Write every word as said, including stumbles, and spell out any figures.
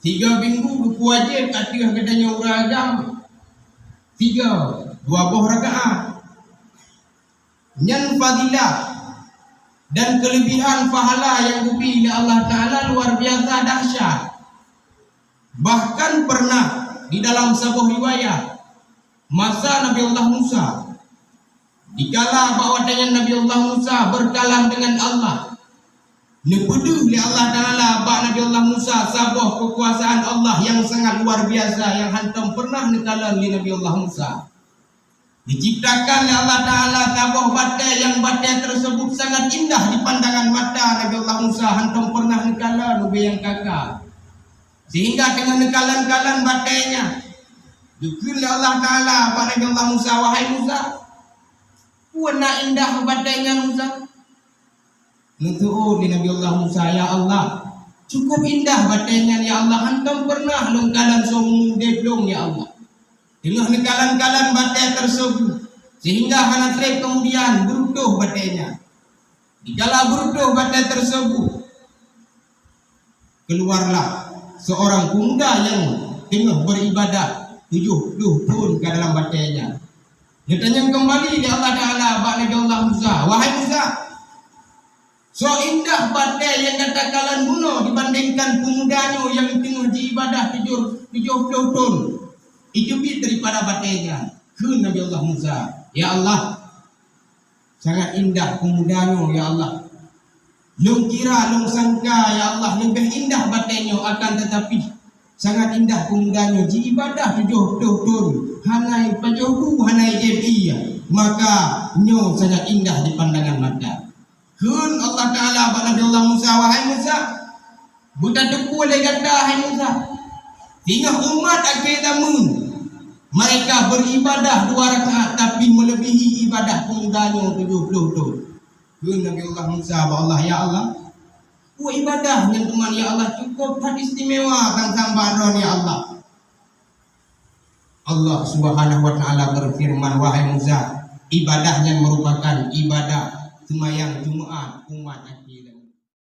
Tiga minggu geupeuwajéb ateueh geutanyoe ureuëng agam tiga, dua boh rakaat. Nyan fadilah dan keulebihan pahala nyang geubri lé Allah Taala luar biasa dahsyat. Bahkan pernah di dalam saboh riwayat, masa Nabi Allah Musa, dikala bak watée nyan Nabi Allah Musa berkalam dengan Allah, neupeudeuh lé Allah Taala bak Nabi Allah Musa saboh keukuasaan Allah nyang sangat luar biasa nyang hántom pernah neukalon lé Nabi Allah Musa. Diciptakan lé Allah Taala saboh batée nyang batée tersebut sangat indah di pandangan mata Nabi Allah Musa, hántom pernah neukalon ubé nyang ka-ka. Sehingga teungoh neukalon-kalon batée nyan, geukheun lé Allah Taala bak Nabi Allah Musa, "Wahai Musa, peue na indah batée nyan, Musa?" Neuseuôt lé Nabi Allah Musa, "Ya Allah, cukup indah batée nyan, ya Allah, hántom pernah lôn kalon seumeu udeb lôn, ya Allah." Teungoh neukalon-kalon batée tersebut, sehingga hana treb kemudian beurutôh batée nyan. Dikala beurutôh batée tersebut, keluarlah seorang pemuda nyang teungoh beribadah tujoh ploh thon ka dalam batée nyan. Geutanyong keumbali lé Allah Taala bak Nabi Allah Musa, "Wahai Musa, soe indah batée nyang gata kalon bunoe dibandingkan pemuda nyoe nyang teungoh jiibadah tujoh, tujoh ploh thon?" Iteubiet daripada batée nyan. Kheun Nabi Allah Musa, "Ya Allah, sangat indah pemuda nyoe, ya Allah. Lôn kira, lôn sangka, ya Allah, leubeh indah batée nyoe, akan tetapi sangat indah pemuda nyoe jiibadah tujoh ploh thon, hana pajoh bu, hana jieb ie, maka nyoe sangat indah di pandangan mata." Kheun Allah Taala bak Nabi Allah Musa, "Wahai Musa, beutateupeue lé gata, hai Musa, singoh umat akhé zameun, mereka beribadah dua rakaat, tapi melebihi ibadah pemuda nyoe tujoh ploh thon." Kheun Nabi Allah Musa bak Allah, "Ya Allah, peue ibadah nyan teuma, ya Allah, cukup that istimewa sang-sang bak droe, ya Allah." Allah Subhanahu wa Taala berfirman, "Wahai Musa, ibadah nyan merupakan ibadah seumayang Jumaat umat akhé."